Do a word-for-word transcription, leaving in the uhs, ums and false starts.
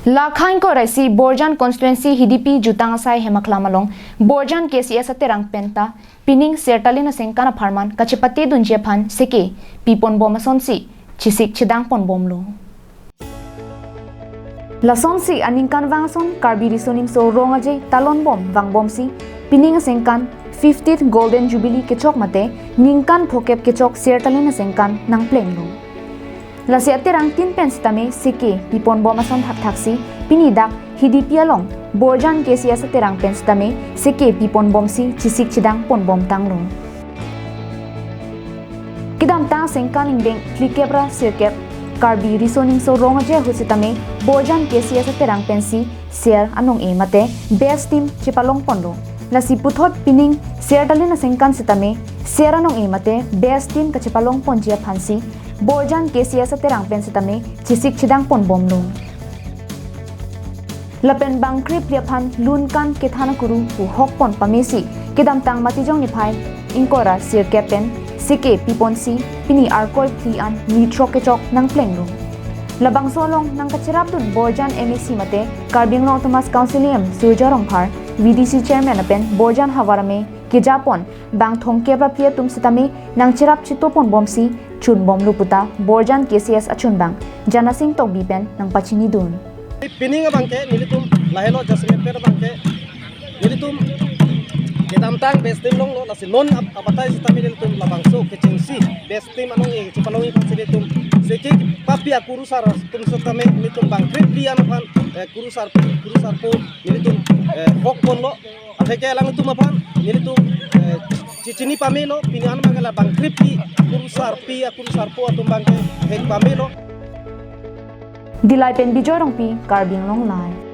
Lakha ingkoi ra isi Borjan constituency Hidipi jutang asai hem aklam along Borjan K C S aterang penta pining Sertalin asengkan apharman kachepate dunji aphan seke pipon bom asonsi chesik chedang pon bomlo. Lasonsi aningkanvang ason Karbi Riso Nimso Rong Aje talon bom vangbomsi pining asengkan fiftieth Golden Jubilee kechok mate ningkan phokep kechok Sertalin asengkan nangplenglo. Lasi aterang tin pen sitame seke pipon bom ason thakthaksi pini dak Hidipi along Borjan K C S aterang pen sitame seke pipon bomsi chesik chedang pon bomtanglo. Kedamtang asengkan ingdeng phlikep ra sirkep Karbi Riso Nimso Rong Aje ahut sitame Borjan K C S aterang pensi ser anong-e mate best team chepalong ponlo. Lasi puthot pining Sertalin asengkan sitame ser anong-e mate best team kachepalong ponji aphansi Borjan K C S aterang pen sitame chesik chedang pon bomlo. Lapen bangkrip liaphan lunkan kethan akuru pu hok pon pamesi kedamtang Matijong niphai ingkoi ra sirkep pen seke piponsi pini Arkoi phli an nithrok kechok nangplenglo. Labangso along nangkacherapdun Borjan M A C mate Karbi Anglong Autonomous Council E M Surjya Rongphar, V D C Chairman lapen Borjan havar amei kejapon bang thomkep ra phli atum sitame nangcherap chito pon bomsi chun bomlo puta Borjan K C S achunbang Janasing Tokbi pen nangpachinidun. Pining abangke nelitum lahelo jasemet per abangke nelitum kedamtang best team longlo, lasi non ap-, abatai sitame nelitum labangso kechengsi best team anong-e chepalongji aphansi nelitum seke papi akurusar atum sitame nelitum bangkrip phli an aphan, eh, kurusar, kurusarpo nelitum, eh, hok ponlo. Atheke alanglitum aphan nelitum, eh, chechini pamelo, pini an abangke la bangkrip phli kurusarpi akurusarpo atum abangke hek pamelo. Dillai pen Bijoy Rongpi, Karbi Anglong Live.